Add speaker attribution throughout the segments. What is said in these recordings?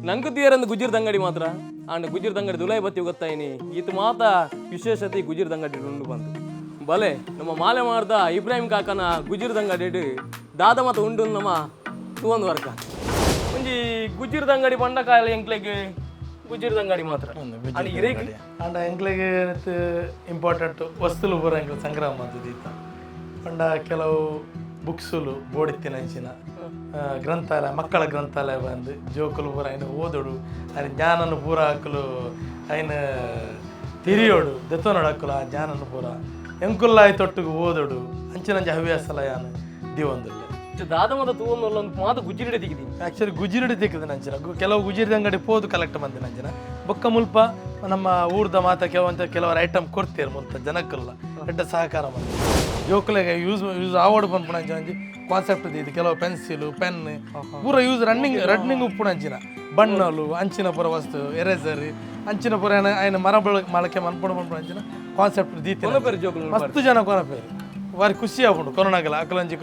Speaker 1: ನಂಗೆ ತೀರಂದು ಗುಜಿರ್ ದಂಗಡಿ ಮಾತ್ರ. ಆಂಡ ಗುಜಿರ್ ದಂಗಡಿ ದುಲಾಯಿ ಬತ್ತಿ ಗೊತ್ತಾಯಿನಿ ಈತ ಮಾತ ವಿಶೇಷತೆ ಗುಜಿರ್ ದಂಗಡಿ ಉಂಡು ಬಂತು. ಬಲೆ ನಮ್ಮ ಮಾಲೆ ಮಾಡ್ದ ಇಬ್ರಾಹಿಂ ಕಾಕನ ಗುಜಿರ್ ದಂಗಡಿ ದಾದ ಮಾತ ಉಂಡು ನಮ್ಮ ತೂವೊಂದು ವರ್ಕ. ಒಂಜಿ ಗುಜಿರ್ ದಂಗಡಿ ಪಂಡ ಕಾಲ ಎಂಕ್ಲೆಗ್ ಗುಜಿರ್ ದಂಗಡಿ ಮಾತ್ರ. ಆಂಡ ಇರೆಗ್
Speaker 2: ಆಂಡ ಎಂಕ್ಲೆಗ್ ಇಂಪಾರ್ಟೆಂಟ್ ವಸ್ತುಲು ಪೂರ ಎಂಕ್ಲೆ ಸಂಗ್ರಹ ಮಂತುದು ಇತ್ತ ಪಂಡ ಕೆಲವು ಬುಕ್ಸುಲು ಬೋಡಿತ್ತಿನ ಅಂಚಿನ ಗ್ರಂಥಾಲಯ, ಮಕ್ಕಳ ಗ್ರಂಥಾಲಯ ಬಂದು ಜೋಕುಲು ಪೂರ ಐನ ಓದೋಡು, ಐನ ಜ್ಞಾನನು ಪೂರ ಅಕುಲು ಐನ ತಿರಿಯೋಡು, ದೆತ್ತೊನೊಡು ಅಕುಲು ಆ ಜ್ಞಾನನು ಪೂರ ಎಂಕುಲ್ಲ ತೊಟ್ಟುಗು ಓದೋಡು. ಅಂಚಿನಂಚ ಹವ್ಯಾಸಲ ಯಾನ್ ದೀವೊಂದುಲ್ಲೆ.
Speaker 1: ದಾದ ಮಾತ ತೂವೊಂದು ಮಾತ ಗುಜಿರಿಡೆ ತಿಕ್ಕಿದೀನಿ.
Speaker 2: ಆ್ಯಕ್ಚುಲಿ ಗುಜಿರಿಡಿ ತಿಕ್ಕುದು ನಂಚಿನ ಕೆಲವು ಗುಜಿರಿದ ಅಂಗಡಿ ಪೋದು ಕಲೆಕ್ಟ್ ಮಂದಿನ ನಂಚಿನ ಬೊಕ್ಕ ಮುಲ್ಪ ನಮ್ಮ ಊರ್ದ ಮಾತ ಕೆಲವಂತ ಕೆಲವರು ಐಟಮ್ ಕೊಡ್ತೀರ ಮುಲ್ಪ ಜನಕ್ಕೆಲ್ಲ ಎಡ್ಡ ಸಹಕಾರ ಮಂದಿ ಜೋಕುಲೆಗೆ ಯೂಸ್ ಯೂಸ್ ಆವಡ್ ಪನ್ಪುನ ಅಂಚಿನ ಒಂಜಿ ಕಾನ್ಸೆಪ್ಟ್ ಇದು. ಕೆಲವು ಪೆನ್ಸಿಲ್, ಪೆನ್ ಪೂರ use running running ಉಪ್ಪುನ ಅಂಚಿನ ಬಣ್ಣಲು ಅಂಚಿನ ಪೂರ ವಸ್ತು, ಎರೇಸರ್ ಅಂಚಿನ ಪೂರ ఆయన ಮರ ಬಳಕೆ ಮನ್ಪುಣ ಪನ್ಪುನ ಅಂಚಿನ ಕಾನ್ಸೆಪ್ಟ್ ದೀತಿನ.
Speaker 1: ಪೇರು ಜೋಕುಲು
Speaker 2: ಮಸ್ತ್ ಜನ ಕೊನಪೇರು, ಬಾರಿ ಖುಷಿ ಆಪುಂಡು. ಕೊರೋನಾಗಲ ಅಕಲಂಜಿ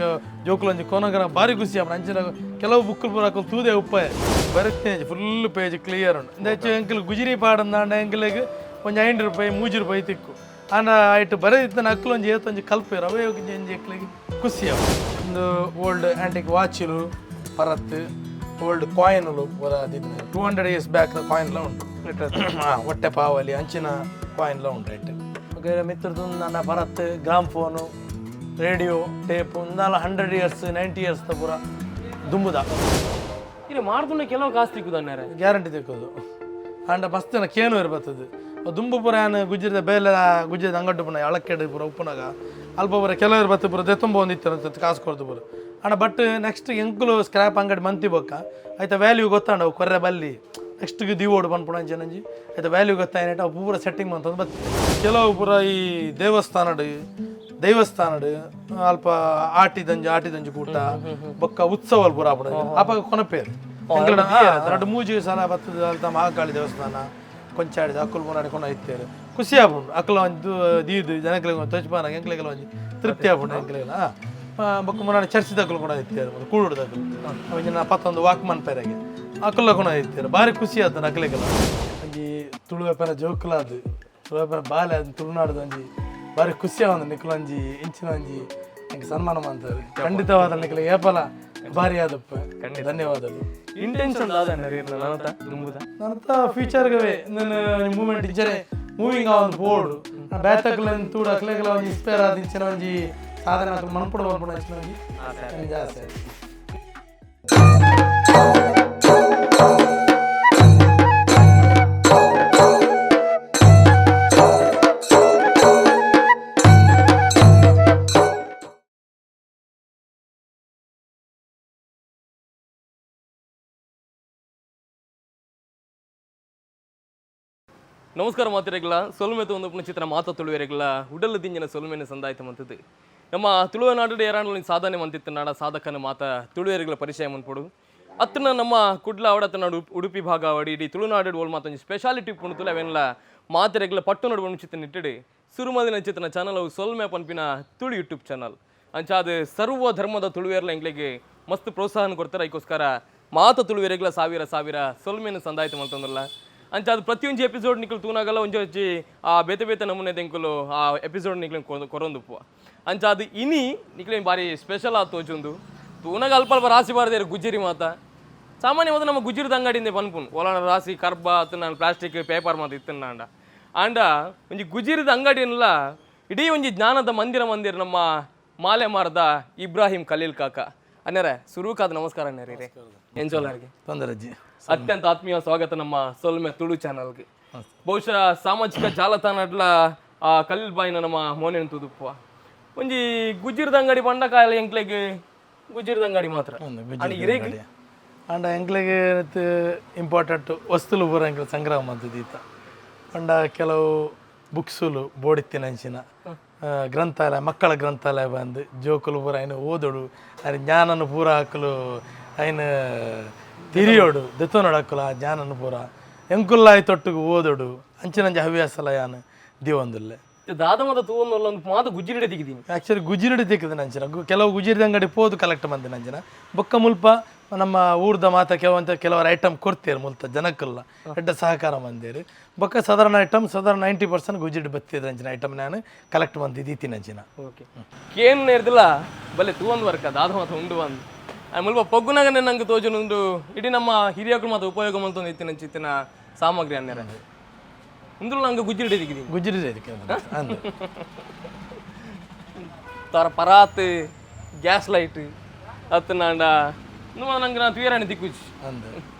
Speaker 2: ಜೋಕುಲಂಜಿ ಕೊನಗನ ಬಾರಿ ಖುಷಿ ಆಪುಂಡು. ಅಂಚಿನ ಕೆಲವು ಬುಕ್ಕುಲು ಪೂರ ಅಕುಲು ತೂದೆ ಉಪ್ಪಾಯ ಬರುತ್ತೆ. Full page clear ಉಂಡು. ಇಂದೆಚ್ಚು ಎಂಕಲ್ ಗುಜಿರಿ ಪಾಡಂದಾಂಡ ಎಂಕಲೆಗ್ ಒಂಜಿ 5 ರೂಪಾಯಿ 3 ರೂಪಾಯಿ ತಿಕ್ಕು. ಆಂಡ ಐಟ್ ಬರೆದಿತ್ತನ ಅಕ್ಲು ಒಂಜಿ ಏತೊಂಜಿ ಕಲ್ಪೇರು, ಅವೇ ಒಂಜಿ ಒಂಜಿ ಎಕ್ಲೆಗ್ ಖುಷಿ ಆಪುಂಡು. ಒಂದು ಓಲ್ಡ್ ಆಂಟಿಕ್ ವಾಚಿಲು, ಪರತ್ತು ಓಲ್ಡ್ ಕಾಯಿನ್ಲು ಪೂರ 200 ಇಯರ್ಸ್ ಬ್ಯಾಕ್ ಕಾಯಿನ್ಲ ಉಂಟು. ಹೊಟ್ಟೆ ಪಾವಲಿ ಅಂಚಿನ ಕಾಯಿನ್ಲ ಉಂಟು. ಐಟ್ ಮಿತ್ರದ್ದು ನನ್ನ ಪರತ್ತು gram phone, radio, tape ಒಂದಾಲ 100 years, 90 years ಪೂರ ದುಂಬುದ.
Speaker 1: ಇಲ್ಲಿ ಮಾರ್ದುನ ಕೆಲವು ಕಾಸು ತಿಕ್ಕುದನ್ನಾರೆ.
Speaker 2: ಗ್ಯಾರಂಟಿ ತಿಕ್ಕೋದು. ಆಂಡ ಮಸ್ತ್ ಕೇನು ಬರ್ತದೆ. ದುಂಬು ಪೂರ ಯಾನ್ ಗುಜ್ಜಿರದ ಬೇಲೆ ಗುಜ್ಜಿರದ ಅಂಗಡಿ ಪುನ ಅಳಕೆಡ್ ಪೂರ ಉಪ್ಪುನಾಗ ಅಲ್ಪ ಪೂರ ಕೆಲವರು ಬತ್ತು ಪೂರ ದೆತ್ತೊಂಬ ಒಂದು ಇತ್ತು ಕಾಸು ಕೊಡ್ದು ಪೂರ. ಆಂಡ ಬಟ್ ನೆಕ್ಸ್ಟ್ ಎಂಕುಲು ಸ್ಕ್ರ್ಯಾಪ್ ಅಂಗಡಿ ಮಂತಿ ಬೊಕ್ಕ ಆಯ್ತಾ ವ್ಯಾಲ್ಯೂ ಗೊತ್ತಾಂಡ ಅವು ಕೊರ್ರೆ ಬಲ್ಲಿ, ನೆಕ್ಸ್ಟ್ಗೆ ದಿವೋಡು ಪನ್ಪುಣ ಅಂಚಿನಂಜಿ ಆಯ್ತಾ ವ್ಯಾಲ್ಯೂ ಗೊತ್ತಾಯ್ತು. ಅವು ಪೂರ ಸೆಟ್ಟಿಂಗ್ ಮಂತಂದು ಬತ್ತು. ಕೆಲವು ಪೂರ ಈ ದೇವಸ್ಥಾನಡ್ ದೈವಸ್ಥಾನಡ್ ಅಲ್ಪ ಆಟಿದಂಜಿ ಆಟಿದಂಜಿ ಕೂಟ ಬೊಕ್ಕ ಉತ್ಸವ ಪೂರ ಆಪುಂಡು, ಅಪಗ ಕೊನಪೇರು. ರಡ್ಡ್ ಮೂಜಿ ಸಲ ಬತ್ತದ. ಅಲ್ತ ಮಹಾಕಾಳಿ ದೇವಸ್ಥಾನ ಕೊಂಚಾಡಿದ ಅಕ್ಕುಲು ಮುನಾಡಿ ಕೊನ ಇತ್ತೇರು. ಖುಷಿ ಆಪುಂಡು. ಅಕ್ಕಲ ಒಂಜಿ ದೀದು ಜನಕ್ಲೆಗ್ ಒಂಜಿ ತೊಚ್ಪಾನ ಎಂಕ್ಲೆಗೆಲ್ಲ ಒಂಜಿ ತೃಪ್ತಿ ಆಪುಂಡು ಎಂಕ್ಲೆಗೆಲ್ಲ. ಬೊಕ್ಕ ಮುನಾಡಿ ಚರ್ಚ್ ದಕ್ಕಲು ಕೂಡ ಇತ್ತೇರು, ಕೂಡುಡು ದಕ್ಕಲು ಒಂಜಿ ಪತ್ತೊಂದು ವಾಕ್ಮನ್ ಪೆರೆಗೆ ಅಕ್ಕುಲ ಕೂಡ ಇತ್ತೇರು. ಬಾರಿ ಖುಷಿ ಆತನ ಅಕ್ಲೆಗೆಲ್ಲ. ಒಂಜಿ ತುಳುವೆಪನ ಜೋಕುಲಾದ್ ತುಳುವೆಪನ ಬಾಲೆ ಅದು ತುಳುನಾಡ್ದ ಒಂಜಿ ಬಾರಿ ಖುಷಿ ಆವಂದು. ನಿಕುಲು ಒಂಜಿ ಇಂಚಿನ ಒಂಜಿ ಎಂಕ್ ಸನ್ಮಾನ ಮಂತಾರೆ. ಖಂಡಿತವಾದ ನಿಕುಲು ಏಪಲ ಭಾರಿ ಆದಪ್ಪ. ಧನ್ಯವಾದಗಳು.
Speaker 1: ಇಂಟೆನ್ಷನ್ ದಾದ ನನ್ನ ದುಂಬುದ?
Speaker 2: ನನ್ನ ಫ್ಯೂಚರ್ಗವೇ ನನ್ನ ಮೂವ್ಮೆಂಟ್ ಇಂಚನೆ ಮೂವಿಂಗ್ ಆವೊಂದು ಬೋರ್ಡ್ ಬೇತಕ್ಲೆನ್ ತೂಡು ಅಕ್ಲೆಗ್ಲ ಒಂಜಿ ಇನ್ಸ್ಪೈರ್ ಆದ್ ಇಂಚಿನ ಒಂಜಿ ಸಾಧನೆ ಅಕ್ಲು ಮನ್ಪುಡು ಮನ್ಪುಡು ಅಂಚಿನ ಒಂಜಿ ಒಂಜಿ ಆಸೆ.
Speaker 1: ನಮಸ್ಕಾರ ಮಾತಿರಗ್ಲ. ಸೊಲ್ಮೆ ಒಂದು ಚಿತ್ರ ಮಾತ ತುಳುವೆರೆಗ್ಲ ಉಡಲು ದಿಂಜಿನ ಸೊಲ್ಮೆನ ಸಂದಾಯ್ತ ಮಂತದ್ದು. ನಮ್ಮ ತುಳುವ ನಾಡು ಏರಾಂಡಲ ಸಾಧನೆ ಮಂತಿತ್ತು ನಾಡ ಸಾಧಕನ ಮಾತ ತುಳುವೆರೆಗ್ಲ ಪರಿಚಯ ಮನ್ಪೊಡು. ಅತ್ತನ ನಮ್ಮ ಕುಡ್ಲ ಅವಡತ್ತ ನಾಡು ಉಡುಪಿ ಭಾಗ ಅವಡಿ ಇಡೀ ತುಳುನಾಡು ಓಲ್ ಮಾತೊಂಜಿ ಸ್ಪೆಷಾಲಿಟಿ ಪುಣುತುಲ ಅವೆನ್ಲ ಮಾತೆರೆಗ್ಲ ಪಟ್ಟು ನಡು ಚಿತ್ರ ನಿಟ್ಟಿಡು ಸುರುಮದಿನ ಚಿತ್ರನ ಚಾನಲ್ ಅವು ಸೊಲ್ಮೆ ಪನ್ಪಿನ ತುಳು ಯೂಟ್ಯೂಬ್ ಚಾನಲ್. ಅಂಚಾದ ಸರ್ವ ಧರ್ಮದ ತುಳುವೇರ್ಲ ಎಂಕ್ಲೆಗ್ ಮಸ್ತ್ ಪ್ರೋತ್ಸಾಹನ ಕೊಡ್ತಾರೆ. ಅದಕ್ಕೋಸ್ಕರ ಮಾತ ತುಳುವೆರೆಗ್ಲ ಸಾವಿರ ಸಾವಿರ ಸೊಲ್ಮೆನ ಸಂದಾಯ್ತು ಮಂತಂದ್ರಲ್ಲ. ಅಂಚ ಅದು ಪ್ರತಿಯೊಂಜಿ ಎಪಿಸೋಡ್ ನಿಕುಲು ತೂನಾಗಲ್ಲ ಒಂಜಿ ಒಂಜಿ ಆ ಬೇತೆ ಬೇತೆ ನಮೂನೆ ದೆಂಕುಲು ಆ ಎಪಿಸೋಡ್ ನಿಕ್ಲು ಕೊರೊಂದುಪ್ಪು. ಅಂಚ ಅದು ಇನಿ ನಿಕ್ಲೇನ್ ಬಾರಿ ಸ್ಪೆಷಲ್ ಆತು ತೋಜುಂದು. ತೂನಾಗ ಅಲ್ಪ ಅಲ್ಪ ರಾಸಿ ಬಾರ್ದೇರು ಗುಜ್ಜಿರಿ ಮಾತ. ಸಾಮಾನ್ಯವಾದ ನಮ್ಮ ಗುಜ್ಜಿರದ ಅಂಗಡಿಯಿಂದ ಪನ್ಪುನ್ ಒಲನ ರಾಸಿ ಕರ್ಬ ನಾನು ಪ್ಲಾಸ್ಟಿಕ್ ಪೇಪರ್ ಮಾತ ಇತ್ತನ್ನಾಂಡ. ಆಂಡ ಒಂಜಿ ಗುಜಿರಿದ ಅಂಗಡಿಯನ್ನೆಲ್ಲ ಇಡೀ ಒಂಜಿ ಜ್ಞಾನದ ಮಂದಿರ ಮಂದಿರ ನಮ್ಮ ಮಾಲೆ ಮಾರದ ಇಬ್ರಾಹಿಂ ಖಲೀಲ್ ಕಾಕ ಅಣ್ಣರೇ, ಸುರುಕಾದ ನಮಸ್ಕಾರ ಅಣ್ಣರೇ. ಎಂಜೋಲಾರ್ಗೆ
Speaker 2: ತೊಂದರೆ ಅಜ್ಜಿ.
Speaker 1: ಅತ್ಯಂತ ಆತ್ಮೀಯ ಸ್ವಾಗತ ನಮ್ಮ ಸೊಲ್ಮೆ ತುಳು ಚಾನಲ್ಗೆ. ಬಹುಶಃ ಸಾಮಾಜಿಕ ಜಾಲತಾಣಡ್ಲ ಆ ಖಲೀಲ್ ಬಾಯಿನ ನಮ್ಮ ಮೋನೆನ್ ತುದುಪ್ಪುವ. ಒಂಜಿ ಗುಜ್ಜಿರದ ಅಂಗಡಿ ಪಂಡ ಕಾಲ ಎಂಕ್ಲೆಗ್ ಗುಜ್ಜಿರದ ಅಂಗಡಿ ಮಾತ್ರ. ಆಂಡ ಇರೆಗ್
Speaker 2: ಆಂಡ ಎಂಕ್ಲೆಗ್ ಇಂಪಾರ್ಟೆಂಟ್ ವಸ್ತುಲು ಪೂರ ಎಂಕ್ಲೆ ಸಂಗ್ರಹ ಮಂತುದು ಇತ್ತ ಪಂಡ ಕೆಲವು ಬುಕ್ಸುಲು ಬೋಡಿತ್ತಿನ ಅಂಚಿನ ಗ್ರಂಥಾಲಯ, ಮಕ್ಕಳ ಗ್ರಂಥಾಲಯ ಬಂದು ಜೋಕುಲು ಪೂರ ಐನ ಓದೋಡು, ಐನ ಜ್ಞಾನನು ಪೂರ ಅಕುಲು ಐನ ತಿರಿಯೋಡು, ದೆತ್ತೊನೊಡು ಅಕುಲು ಆ ಜ್ಞಾನನು ಪೂರ ಎಂಕುಲ್ಲ ತೊಟ್ಟುಗು ಓದೋಡು. ಅಂಚಿನಂಚ ಹವ್ಯಾಸಲ ಯಾನ್ ದೀವೊಂದುಲ್ಲೆ.
Speaker 1: ದಾದ ಮಾತ ತೂವೊಂದು ಮಾತ ಗುಜ್ಜಿರಿಡೆ ತಿಕ್ಕಿದೀನಿ.
Speaker 2: ಆ್ಯಕ್ಚುಲಿ ಗುಜಿರಿಡಿ ತಿಕ್ಕುದು ನಂಚಿನ ಕೆಲವು ಗುಜಿರಿದ ಅಂಗಡಿ ಪೋದು ಕಲೆಕ್ಟ್ ಮಂದಿನ ಅಂಚಿನ ಬೊಕ್ಕ ಮುಲ್ಪ ನಮ್ಮ ಊರ್ದ ಮಾತ ಕೆಲವಂತ ಕೆಲವರು ಐಟಮ್ ಕೊಡ್ತೀರಿ ಮುಲ್ತ ಜನಕ್ಕೆಲ್ಲ ಎಡ್ಡ ಸಹಕಾರ ಮಂದಿರು. ಬೊಕ್ಕ ಸಾಧಾರಣ ಐಟಮ್ ಸಾಧಾರಣ 90% ಗುಜಿಡ್ ಬತ್ತಿದ್ರೆ ಅಂಚಿನ ಐಟಮ್ ನಾನು ಕಲೆಕ್ಟ್ ಮಂದಿದ್ದೀತೀನಿ ಅಂಚಿನ.
Speaker 1: ಓಕೆ, ಕೇನ್ ನೇರ್ದಿಲ್ಲ ಬಲೆ ತೂವೊಂದು ವರ್ಕ ದಾದ ಮಾತ ಉಂಡು ಬಂದು ಮುಲ್ಪ ಪೊಗ್ಗುನಾಗನೆ ನಂಗೆ ತೋಜುನುಂಡು. ಇಡೀ ನಮ್ಮ ಹಿರಿಯಕರು ಮಾತ ಉಪಯೋಗ ಮಂತೊಂದು ಇತ್ತಿನ ಚಿತ್ತಿನ ಸಾಮಗ್ರಿ ಅನ್ನೆರ ಉಂದುಲು ನಂಗೆ ಗುಜ್ಜಿಡಿ ದಿಕ್ಕಿದಿ.
Speaker 2: ಗುಜಿರಿ ಇದಕ್ಕೆ ಅಂದು.
Speaker 1: ತರ ಪರಾತ್ ಗ್ಯಾಸ್ ಲೈಟ್ ಅತ್ತನಾಂಡ ಇಂದು ನಂಗೆ ನಾ ತುಯರಾಣಿ ದಿಕ್ಕುಜಿ.
Speaker 2: ಅಂದು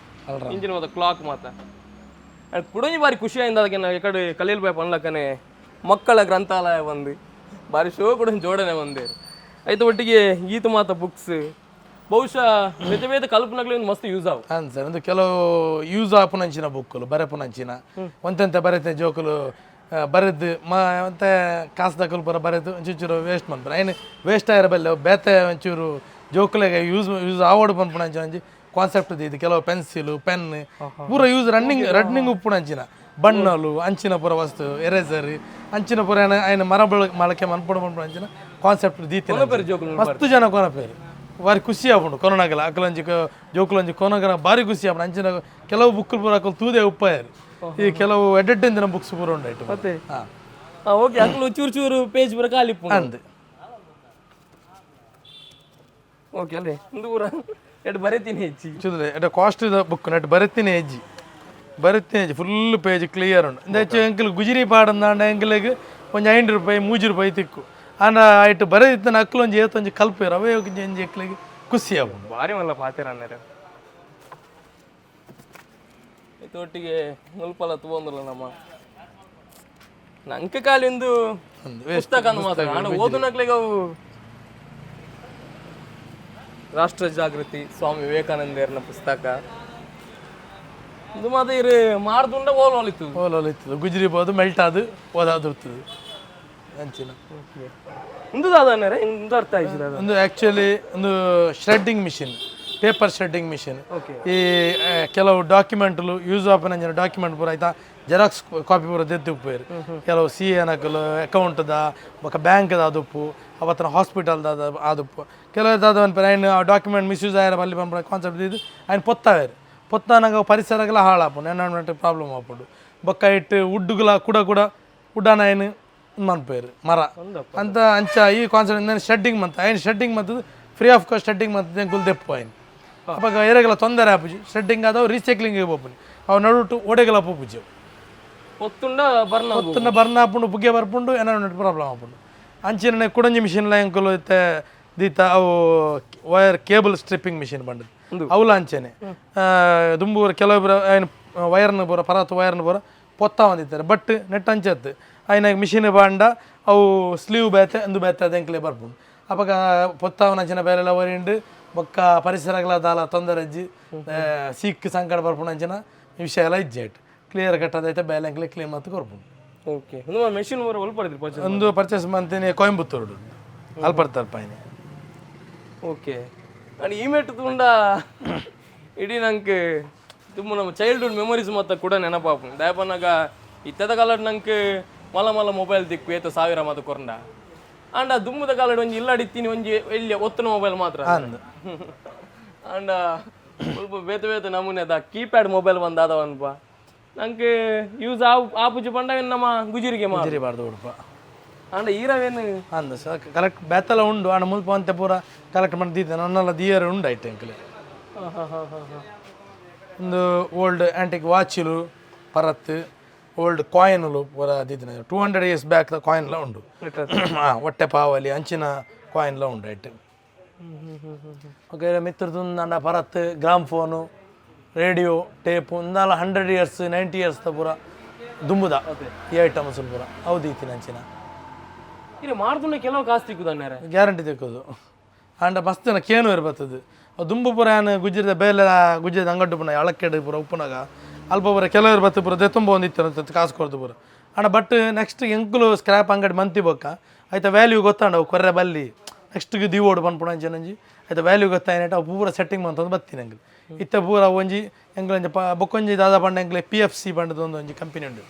Speaker 2: ಅಲ್ರ.
Speaker 1: ಇಂಜಿನ್ ಮಾತ ಕ್ಲಾಕ್ ಮಾತ ಕುಡೊಂಜಿ ಬಾರಿ ಖುಷಿ ಆಯಿಂದ. ಅದಕ್ಕೆ ನಾವು ಎಕಡೆ ಕಲೀಲ್ ಬಾಯ್ ಪನ್ಲಕ್ಕನೆ ಮಕ್ಕಳ ಗ್ರಂಥಾಲಯ ಬಂದು ಬಾರಿ ಶೋ ಕೂಡ ಜೋಡಣೆ ಬಂದೆ ಆಯ್ತು. ಒಟ್ಟಿಗೆ ಈತ ಮಾತ ಬುಕ್ಸ್ ಬಹುಶಃ ಬೇತೆ ಬೇತೆ ಕಲ್ಪನೆಗಳು ಒಂದು ಮಸ್ತ್ ಯೂಸ್ ಆವು.
Speaker 2: ಅಂದ್ ಸರ್, ಒಂದು ಕೆಲವು ಯೂಸ್ ಆಪುನಂಚಿನ ಬುಕ್ಕುಲು ಬರೆಪುನಂಚಿನ ಒಂತೆಂತ ಬರೆತೆ ಜೋಕುಲು ಬರೆದು ಮ ಒಂತೆ ಕಾಸು ದಕಲು ಪೂರ ಬರೆದು ಒಂಚೂರು ವೇಸ್ಟ್ ಮನ್ಪುನ ಐನ್ ವೇಸ್ಟ್ ಆಯಿರ ಬಲ್ಲೆ ಬೇತೆ ಒಂಚೂರು ಜೋಕುಲೆಗೆ ಯೂಸ್ ಯೂಸ್ ಆವಡು ಪನ್ಪುನಂಚಿನ ಒಂಜಿ ಕಾನ್ಸೆಪ್ಟ್ ಇದು. ಕೆಲವು ಪೆನ್ಸಿಲು ಪೆನ್ ಪೂರ use running running ಉಪ್ಪುನಂಚಿನ ಬಣ್ಣಲು ಅಂಚಿನ ಪೂರ ವಸ್ತು ಎರೇಸರ್ ಅಂಚಿನ ಪೂರ ఆయన ಮರ ಬಳಕೆ ಮನ್ಪುಣ ಪನ್ಪುನಂಚಿನ ಕಾನ್ಸೆಪ್ಟ್ ದೀತಿನ.
Speaker 1: ಜೋಕುಲು
Speaker 2: ಮಸ್ತ್ ಜನ ಕೊನಪೇರು ಬಾರಿ ಖುಷಿ ಆಪುಂಡು. ಕೊರೋನಾಗಲ ಅಕಲಂಜಿ ಜೋಕುಲಂಜಿ ಕೊನಗನ ಬಾರಿ ಖುಷಿ ಆಪುಂಡು. ಅಂಚಿನ ಕೆಲವು ಬುಕ್ ಪೂರ ಅಕಲ್ ತೂದೆ ಉಪ್ಪಾಯರು. ಈ ಕೆಲವು ಎಡೆಡ್ ದಿನ ಬುಕ್ಸ್ ಪೂರ ಉಂಡು ಐಟು.
Speaker 1: ಮತ್ತೆ
Speaker 2: ಹಾ.
Speaker 1: ಓಕೆ, ಅಕಲು ಚೂರು ಚೂರು ಪೇಜ್ ಪೂರ ಖಾಲಿ ಇಪ್ಪುಂಡು.
Speaker 2: ಅಂದ್.
Speaker 1: ಓಕೆ ಅಲ್ಲೇ ಒಂದು ಪೂರ ಎಡ್ ಬರೀತೀನಿ ಹೆಚ್ಚಿ.
Speaker 2: ಚೂದ್ರೆ ಎಡ cost book net ಬರೆತೀನಿ ಹೆಜ್ಜಿ ಬರೆತೀನಿ ಹೆಜ್ಜಿ full page clear ಉಂಡು. ಇಂದ ಹೆಚ್ಚು ಎಂಕಲ್ ಗುಜಿರಿ ಪಾಡಂದಾಂಡ ಎಂಕಲೆಗ್ ಒಂಜಿ 5 ರೂಪಾಯಿ 3 ರೂಪಾಯಿ ತಿಕ್ಕು. ಆಂಡ ಐಟ್ ಬರೆದಿತ್ತನ ಅಕ್ಲು ಒಂಜಿ ಏತೊಂಜಿ ಕಲ್ಪೇರು ಅವೇ ಒಂಜಿ ಒಂಜಿ ಎಕ್ಲೆಗ್ ಖುಷಿ ಆಪುಂಡು.
Speaker 1: ಭಾರಿ ಮಲ್ಲ ಪಾತೆರ ಅನ್ನರೆ. ಒಟ್ಟಿಗೆ ಮುಲ್ಪಲ ತೂವೊಂದುಲ್ಲ ನಮ್ಮ ನಂಕ ಕಾಲಿಂದು
Speaker 2: ಅಂದ್
Speaker 1: ಪುಸ್ತಕ ಅಂದ್ ಮಾತ್ರ ಆಂಡ ಓದುನಕ್ಲೆಗ್ ಅವು. ರಾಷ್ಟ್ರ ಜಾಗೃತಿ ಸ್ವಾಮಿ ವಿವೇಕಾನಂದೇರ್ನ ಪುಸ್ತಕ ಇದು ಮಾತ ಇರು ಮಾರ್ದುಂಡ ಓಲ್ ಇತ್ತು.
Speaker 2: ಓಲೋಲ್ ಇತ್ತದು ಗುಜಿರಿ ಬೋದು ಮೆಲ್ಟ್ ಅದು ಓದಾದು ಇರ್ತದೆ ಅಂಚಿನ.
Speaker 1: ಉಂದು ದಾದ ಅನ್ನರೆ, ಇಂದು ಅರ್ಥ ಆಯ್ತು ದಾದ?
Speaker 2: ಒಂದು ಆ್ಯಕ್ಚುಲಿ ಒಂದು shredding machine, paper shredding machine. ಈ ಕೆಲವು ಡಾಕ್ಯುಮೆಂಟ್ಲು ಯೂಸ್ ಆಪನ ಡಾಕ್ಯುಮೆಂಟ್ ಪೂರ ಆಯ್ತಾ ಜೆರಾಕ್ಸ್ ಕಾಪಿ ಪೂರ ದೆತ್ತು ಉಪ್ಪೇರು. ಕೆಲವು ಸಿ ಎನಕಲು ಅಕೌಂಟ್ದ ಬೊಕ ಬ್ಯಾಂಕ್ದ ಅದುಪ್ಪು ಅವತ್ತನ ಹಾಸ್ಪಿಟಲ್ದ ಆದುಪ್ಪು ಕೆಲವು ದಾದ ಅನ್ಪೇರು. ఆయన ಆ ಡಾಕ್ಯುಮೆಂಟ್ ಮಿಸ್ಯೂಸ್ ಆಯ್ರ ಬಲ್ಲಿ ಪನ್ಪುನ ಕಾನ್ಸೆಪ್ಟ್ ಇದು. ఆయన ಪೊತ್ತಾವೇರು ಪೊತ್ತಾನಾಗ ಪರಿಸರಗಳ ಹಾಳಾಪುಂಡು, ಎನ್ವೈರ್ಮೆಂಟ್ ಪ್ರಾಬ್ಲಮ್ ಆಪುಂಡು. ಬೊಕ್ಕ ಇಟ್ಟು ಉಡ್ಡುಗಳ ಕೂಡ ಕೂಡ ಉಡ್ಡಾನ ಏನು ಮನ್ಪೇರು ಮರ ಅಂತ ಅಂಚ ಈ ಕಾನ್ಸೆಪ್ಟ್ ಶೆಡ್ಡಿಂಗ್ ಮಂತ ఆయన ಶೆಡ್ಡಿಂಗ್ ಮಂತದ್ದು free of cost shedding ಮಂತದ್ದು ಎಂಕುಲು ದೆಪ್ಪು ఆయన. ಅವಾಗ ಎರೆಗಲ ತೊಂದರೆ ಆಪುಜಿ. ಶೆಡ್ಡಿಂಗ್ ಆದವು ರೀಸೈಕ್ಲಿಂಗ್ ಪೋಪುನಿ ಅವು ನಡುಟು ಓಡೆಗಲ ಪೋಪುಜಿ ಅವು.
Speaker 1: ಒತ್ತುಂಡ ಬರ್ನ.
Speaker 2: ಒತ್ತುಂಡ ಬರ್ನ ಆಪುಂಡು, ಪುಗೆ ಬರ್ಪುಂಡು, ಎನ್ವೈರ್ಮೆಂಟ್ ಪ್ರಾಬ್ಲಮ್ ಆಪುಂಡು. ಅಂಚಿನ ಕುಡಂಜಿ ಮಿಷಿನ್ಲ ಎಂಕುಲು ಇತ್ತೆ ದೀತ ಅವು wire cable stripping machine ಬಂಡದು. ಅವುಲ ಅಂಚೆನೆ ದುಂಬು ಕೆಲವೊಬ್ಬರು ఆయన ವೈರ್ನ ಪೂರ ಪರಾತ್ ವೈರ್ನ ಪೂರ ಪೊತ್ತ ಬಂದಿತ್ತಾರೆ. ಬಟ್ ನೆಟ್ ಅಂಚತ್ತು ఆయన ಮಿಷಿನ್ ಬಾಂಡ ಅವು ಸ್ಲೀವ್ ಬೇತೆ ಅಂದು ಬೇತೆ ಅದು ಎಂಕ್ಲೆ ಬರ್ಪುಂಡು. ಅಪಗ ಪೊತ್ತಾವನ ಅಂಚಿನ ಬೇರೆಲ್ಲ ಒರಿಂಡು ಬೊಕ್ಕ ಪರಿಸರಗಳ ದಾಲ ತೊಂದರೆ ಅಜ್ಜಿ ಸೀಕ್ ಸಂಕಟ ಬರ್ಪುಂಡು. ಅಂಚಿನ ವಿಷಯ ಎಲ್ಲ ಇಜ್ಜೆ ಕ್ಲಿಯರ್ ಕಟ್ ಅದೈತೆ ಬೇಲೆ ಎಂಕ್ಲೆ ಕ್ಲೀನ್ ಮತ್ತು ಕೊರ್ಪುಂಡು.
Speaker 1: ಓಕೆ, ಒಂದು ಮೆಷಿನ್ ಪೂರ ಒಲ್ಪ ಪರ್ಚೇಸ್?
Speaker 2: ಒಂದು ಪರ್ಚೇಸ್ ಮಂತೀನಿ ಕೊಯಂಬತ್ತೂರು ಅಲ್ಪರ್ತಾರೆ ಪಾಯಿನಿ.
Speaker 1: ಓಕೆ, ಅಂಡ್ ಈ ಮೆಟ್ಟು ತುಂಡ ಇಡೀ ನಂಗೆ ತುಂಬ ನಮ್ಮ ಚೈಲ್ಡ್ಹುಡ್ ಮೆಮೊರೀಸ್ ಮತ್ತು ಕೂಡ ನೆನಪಾಪುಂಡು. ದಯಪನ್ನಾಗ ಇತ್ತದ ಕಾಲಡ್ ನಂಗೆ ಮಲ್ಲ ಮಲ್ಲ ಮೊಬೈಲ್ ದಿಕ್ಕು ಏತ ಸಾವಿರ ಮಾತ ಕೊರಂಡ. ಆಂಡ ದುಮ್ಮದ ಕಾಲಡ್ ಒಂಜಿ ಇಲ್ಲಾಡಿತ್ತೀನಿ ಒಂಜಿ ಎಲ್ಲಿ ಒತ್ತನ ಮೊಬೈಲ್ ಮಾತ್ರ.
Speaker 2: ಅಂದ್.
Speaker 1: ಆಂಡ ಸ್ವಲ್ಪ ಬೇತೆ ಬೇತೆ ನಮೂನೆದ ಕೀಪ್ಯಾಡ್ ಮೊಬೈಲ್ ಬಂದಾದವನ್ಪ ನಂಗೆ ಯೂಸ್ ಆವು ಆಪುಜಿ ಪಂಡ ನಮ್ಮ ಗುಜಿರಿಗೆ ಮಾತ್ರ.
Speaker 2: ಬಾರ್ದು ಉಡುಪ.
Speaker 1: ಆಂಡ ಈರವೇನು?
Speaker 2: ಅಂದ ಸರ್ ಕಲೆಕ್ಟ್ ಬೇತಲ ಉಂಡು. ಆಂಡ ಮುಲ್ಪ ಅಂತೆ ಪೂರ ಕಲೆಕ್ಟ್ ಮಾಡಿ ನನ್ನೆಲ್ಲ ದಿಯರ್ ಉಂಡು ಐಟು ಎಂಕಲೆ.
Speaker 1: ಹಾಂ ಹಾಂ ಹಾಂ ಹಾಂ ಹಾಂ
Speaker 2: ಒಂದು ಓಲ್ಡ್ ಆ್ಯಂಟಿಕ್ ವಾಚಿಲು ಪರತ್ ಓಲ್ಡ್ ಕಾಯಿನ್ಲು ಪೂರ ದಿನ 200 ಇಯರ್ಸ್ ಬ್ಯಾಕ್ ಕಾಯಿನ್ಲ ಉಂಡು. ಹಾಂ, ಒಟ್ಟೆ ಪಾವಲಿ ಅಂಚಿನ ಕಾಯಿನ್ಲ ಉಂಡು ಐಟ್. ಓಕೆ, ಮಿತ್ರದ್ದು ಪರತ್ gram phone radio tape ಇಂದಾಲ 100 years 90 years ಪೂರ ದುಂಬುದ ಈ ಐಟಮ್ಸ್ ಪೂರ ಹೌದು ಇತ್ತಿನ ಅಂಚಿನ.
Speaker 1: ಇದು ಮಾರ್ದುಂಡ ಕೆಲವು ಕಾಸು ತಿಕ್ಕುದನ್ನಾರೆ.
Speaker 2: ಗ್ಯಾರಂಟಿ ತಿಕ್ಕೋದು. ಆಂಡ ಮಸ್ತ್ ಜನ ಕೇನು ಬರ್ತದೆ. ಅವು ದುಂಬು ಪೂರ ಏನು ಗುಜ್ಜಿರದ ಬೇಲೆ ಗುಜ್ಜಿರದ ಅಂಗಡ್ಡು ಪುನ ಅಳಕ್ಕೆಡ್ ಪೂರ ಉಪ್ಪುನಾಗ ಅಲ್ಪ ಪೂರ ಕೆಲವರು ಬತ್ತು ಪೂರ ದೆತ್ತುಂಬ ಒಂದು ಇತ್ತು ಕಾಸು ಕೊಡ್ದು ಪೂರ. ಆಂಡ ಬಟ್ ನೆಕ್ಸ್ಟ್ ಎಂಕುಲು ಸ್ಕ್ರ್ಯಾಪ್ ಅಂಗಡಿ ಮಂತಿ ಬೊಕ್ಕ ಆಯ್ತಾ ವ್ಯಾಲ್ಯೂ ಗೊತ್ತಾಂಡ ಅವು ಕೊರ್ರೆ ಬಲ್ಲಿ ನೆಕ್ಸ್ಟ್ಗೆ ದಿವೋಡು ಪನ್ಪುಣ ಅಂಚಿನಂಜಿ ಆಯ್ತಾ ವ್ಯಾಲ್ಯೂ ಗೊತ್ತಾಯ್ನಟ ಅವು ಪೂರ ಸೆಟ್ಟಿಂಗ್ ಮಂತೊಂದು ಬತ್ತೀನಿ ಎಂಕುಲು. ಇತ್ತೆ ಪೂರ ಒಂಜಿ ಎಂಕುಲು ಒಂಜಿ ಪ ಬೊಕ್ಕೊಂಜಿ ದಾದ ಪಂಡ ಎಂಕ್ಲೆ P F C ಪಂಡದ ಒಂದು ಒಂಜಿ ಕಂಪನಿ ಉಂಡು.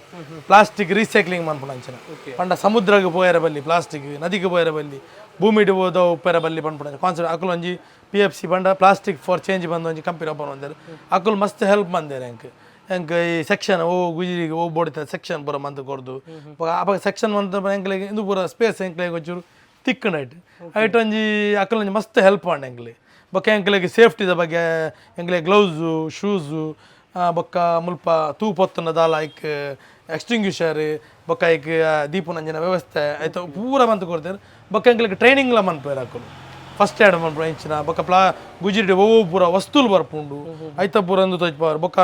Speaker 2: ಪ್ಲಾಸ್ಟಿಕ್ ರೀಸೈಕ್ಲಿಂಗ್ ಮನ್ಪುಣ ಅಂಚಿನ ಪಂಡ ಸಮುದ್ರಕ್ಕೆ ಪೋಯರ ಬಲ್ಲಿ ಪ್ಲಾಸ್ಟಿಕ್ ನದಿಗೆ ಪೋಯರ ಬಲ್ಲಿ ಭೂಮಿಡ್ ಹೋದ ಉಪ್ಪೆರ ಬಲ್ಲಿ ಪನ್ಪುನ ಕಾನ್ಸೆಪ್ಟ್. ಅಕುಲು ಒಂಜಿ ಪಿಎಫ್ಸಿ ಪಂಡ ಪ್ಲಾಸ್ಟಿಕ್ ಫಾರ್ ಚೇಂಜ್ ಬಂದು ಒಂಜಿ ಕಂಪನಿ ಓಪನ್ ಬಂದಾರೆ. ಅಕುಲು ಮಸ್ತ್ ಹೆಲ್ಪ್ ಮಂದೇರು ಎಂಕ್. ಎಂಕ್ ಈ ಸೆಕ್ಷನ್ ಓ ಗುಜಿರಿಗೆ ಓ ಬೋಡಿತ ಸೆಕ್ಷನ್ ಪೂರ ಮಂತ್ ಕೊರ್ದು, ಬೊಕ ಅಪಗ ಸೆಕ್ಷನ್ ಮಂತ್ ಎಂಕ್ಲೆಗ್ ಇಂದು ಪೂರ ಸ್ಪೇಸ್ ಎಂಕ್ಲೆಗ್ ಒಂಚೂರು ತಿಕ್ಕುಂಡು. ಐಟ್ ಐಟ್ ಒಂಜಿ ಅಕುಲು ಒಂಜಿ ಮಸ್ತ್ ಹೆಲ್ಪ್ ಆಂಡ್ ಎಂಕ್ಲೆಗ್. ಬೊಕ ಎಂಕ್ಲೆಗ್ ಸೇಫ್ಟಿದ ಬಗ್ಗೆ ಎಂಕ್ಲೆಗ್ ಗ್ಲೌಸು, ಶೂಸು, ಬೊಕ್ಕ ಮುಲ್ಪ ತೂ ಪೊತ್ತುನ ದಾಲ ಐಕ್ ಎಕ್ಸ್ಟಿಂಗ್ವಿಷರ್, ಬೊಕ್ಕ ಐಕ್ ದೀಪುನಂಚಿನ ವ್ಯವಸ್ಥೆ ಐತ ಪೂರ ಮಂತ್ ಕೊರ್ತೆರ್. ಬೊಕ್ಕ ಎಂಕ್ಲೆಗ್ ಟ್ರೈನಿಂಗ್ಲ ಮನ್ಪುವೆರ್ ಅಕುಲು. ಫಸ್ಟ್ ಏಡ್ ಮನ್ಪುನ ಇಂಚಿನ, ಬೊಕ್ಕ ಗುಜಿರಿಡ್ ಒವ್ವು ಪೂರ ವಸ್ತುಲು ಬರ್ಪುಂಡು ಐತ ಪೂರ ಅಂದು ತೋಜ್ಪಾವೆರ್. ಬೊಕ್ಕ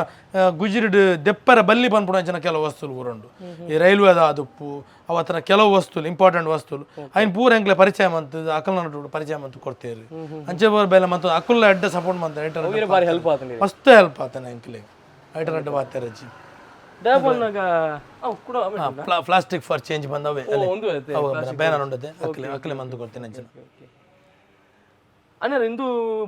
Speaker 2: ಗುಜಿರಿಡ್ ದೆಪ್ಪರೆ ಬಲ್ಲಿ ಪನ್ಪುನಂಚಿನ ಕೆಲವು ವಸ್ತುಲು ಪೂರ ಉಂಡು. ಈ ರೈಲ್ವೆದ ಆದುಪ್ಪು ಅವತ್ತನ ಕೆಲವು ವಸ್ತುಲು, ಇಂಪಾರ್ಟೆಂಟ್ ವಸ್ತುಲು, ಐನ್ ಪೂರ ಎಂಕ್ಲೆ ಪರಿಚಯ ಮಂತ್, ಅಕಲ್ನ ನಡುಟು ಪರಿಚಯ ಮಂತ್ ಕೊರ್ತೆರ್. ಅಂಚೆ ಪೂರ ಬೇಲೆ ಮಂತ್ ಅಕುಲ್ಲ ಎಡ್ಡೆ ಸಪೋರ್ಟ್ ಮಂತ್.
Speaker 1: ಅವ್ವೇರೆ ಬಾರಿ ಹೆಲ್ಪ್ ಆತಂడి.
Speaker 2: ಮಸ್ತ್ ಹೆಲ್ಪ್ ಆತನ ಎಂಕ್ಲೆ ಐಟರ್ ಅಡ್ಡ ಪಾತೆರಜ್ಜಿ.
Speaker 1: ದಾಪನ್ನಾಗ ಅವು ಕೂಡ ಆಮೇಲೆ
Speaker 2: ಪ್ಲಾಸ್ಟಿಕ್ ಫಾರ್ ಚೇಂಜ್ ಬಂದವೆ.
Speaker 1: ಒಂದು ಐತೆ.
Speaker 2: ಬ್ಯಾನರ್ ಉಂಡತೆ, ಅಕ್ಲೆ ಅಕ್ಲೆ ಮಂತ್ ಕೊಡ್ತೇನೆ ಅಂಚಿನ.
Speaker 1: ಅಣ್ಣ, ಇಂದು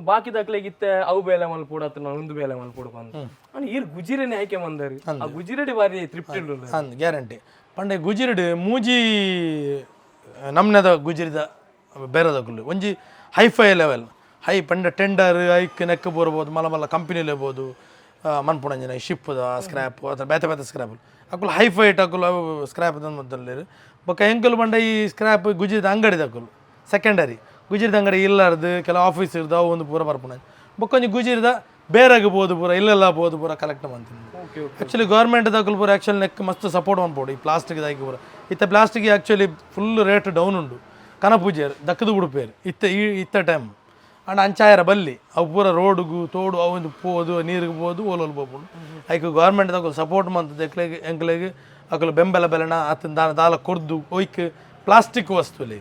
Speaker 1: ಬಾಕಿ ದಾಖಲೆಗಿತ್ತೆ ಅವು ಬೇಲೆ ಮಲ್ಪೊಡು ಅತ್ತ ನಾನು ಒಂದು ಬೇಲೆ ಮಲ್ಪೊಡು ಬಂದು ಅಣ್ಣ, ಈರ್ ಗುಜಿರನೆ ಆಯ್ಕೆ ಬಂದಾರಿ. ಆ ಗುಜಿರಡಿ ಬಾರಿ ತೃಪ್ತಿ ಉಂಡು.
Speaker 2: ಅಂದ್, ಗ್ಯಾರಂಟಿ. ಪಂಡೆ ಗುಜಿರಿಡ್ ಮೂಜಿ ನಮ್ನೆದ ಗುಜಿರಿದ ಬೇರೆದಕುಲು. ಒಂಜಿ hi fi level, high ಪಂಡ ಟೆಂಡರ್ ಐಕ್ ನೆಕ್ ಬರ್ಬೋದು, ಮಲ್ಲ ಮಲ್ಲ ಕಂಪನಿಲಿ ಇರ್ಬೋದು, ಮನ್ಪುಣಂಜಿನ ಶಿಪ್ಪುದ ಸ್ಕ್ರ್ಯಾಪ್ ಅಥವಾ ಬೇತೆ ಬೇತೆ ಸ್ಕ್ರ್ಯಾಪ್. ಅಕುಲು ಹೈಫೈ ಅಕುಲು ಅವು ಸ್ಕ್ರ್ಯಾಪ್ ಮೊದಲು. ಬೊಕ್ಕ ಎಂಕುಲು ಪಂಡ ಈ ಸ್ಕ್ರ್ಯಾಪ್ ಗುಜಿರಿದ ಅಂಗಡಿದಕುಲು ಸೆಕೆಂಡರಿ. ಗುಜಿರಿದ ಅಂಗಡಿ ಇಲ್ಲಾರ್ದು ಕೆಲವು ಆಫೀಸ್ ಇರ್ದು ಅವು ಒಂದು ಪೂರ ಬರ್ಪುಣ. ಬೊಕ್ಕ ಒಂಜಿ ಗುಜಿರಿದ ಬೇರೆಗ್ ಪೋದು ಪೂರ ಇಲ್ಲೆಲ್ಲ ಪೋದು ಪೂರ ಕಲೆಕ್ಟ್ ಮಂತೀನಿ.
Speaker 1: Okay
Speaker 2: actually government ದಕುಲು ಪೂರ ಆ್ಯಕ್ಚುಲಿ ನೆಕ್ ಮಸ್ತ್ ಸಪೋರ್ಟ್ ಮನ್ಪೊಡು ಈ ಪ್ಲಾಸ್ಟಿಕ್ ದಾಕಿ ಪೂರ. ಇತ್ತೆ plastic actually full rate down ಉಂಡು. ಕನಪೂಜೆರ್ ದಕ್ಕದು ಬಿಡುಪೇರು ಇತ್ತೆ ಈ ಇತ್ತ ಟೈಮ್. ಅಂಡ ಅಂಚಾಯರ ಬಲ್ಲಿ, ಅವು ಪೂರ ರೋಡ್ಗು ತೋಡು ಅವು ಒಂದು ಪೋದು ನೀರಿಗೆ ಪೋದು ಓಲೋಲು ಪೋಪುಂಡು. ಐಕ್ ಗೌರ್ಮೆಂಟ್ ದಕುಲು ಸಪೋರ್ಟ್ ಮಂತದ್ದು ಎಕ್ಲೆಗ್ ಎಂಕ್ಲೆಗ್ ಅಕುಲು ಬೆಂಬಲ ಬೆಲೆನ ಅತ್ತನ್ ದಾನ ದಾಲ ಕೊರ್ದು ಒಯ್ಕ್ ಪ್ಲಾಸ್ಟಿಕ್ ವಸ್ತುಲಿ